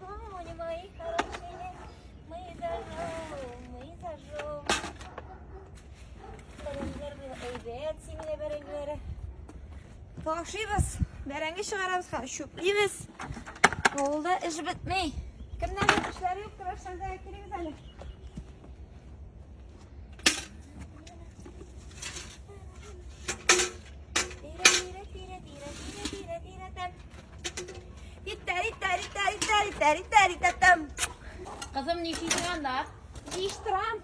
Огонь, мои хорошие, мы зажжем, мы зажжем. Бәрәңгеләр быел әйбәт, симилә бәрәңгеләре. Ташыйбыз, бәрәңге чыгарабыз, һәм чүплибез. Авылда эш бетми. Кемнәрнең эшләре юк, тырышсаңда килегез әле. Кызым, нишлисең анда? Җыештырам.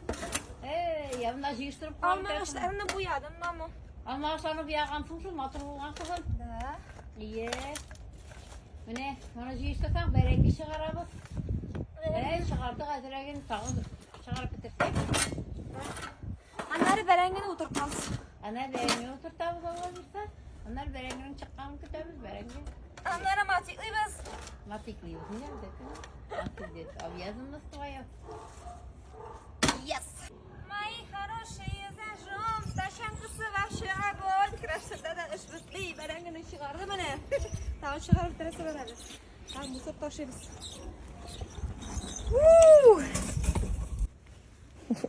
Эй, янына җыештырып Алма агачларны буядым, мама. Алма агачларны буягансың шул, матур булган кызым. Да. Ие. Менә, моны җыештырсаң, бәрәңге чыгарабыз. Әй, чыгардык әзрәген, тагын чыгарып бетерсәк. Аннары бәрәңгене утыртабыз. Ана бәрәңге утыртабыз алла бирсә. Аннары бәрәңгенең чыкканын көтәбез, бәрәңге. Аннары матиклыйбыз. Матиклыйбыз, не обязательно. Матик обязанность твоя. Yes! Мои хорошие, зажжем, тачанкасы вообще огонь. Красота да эш бетми, бәрәңгене чыгарды менә. Тагын чыгарып бетерәсе бар әле. Тагын мусор ташыйбыз.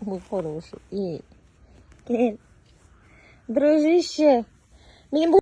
Мой хороший. И. Дружище. Минем бу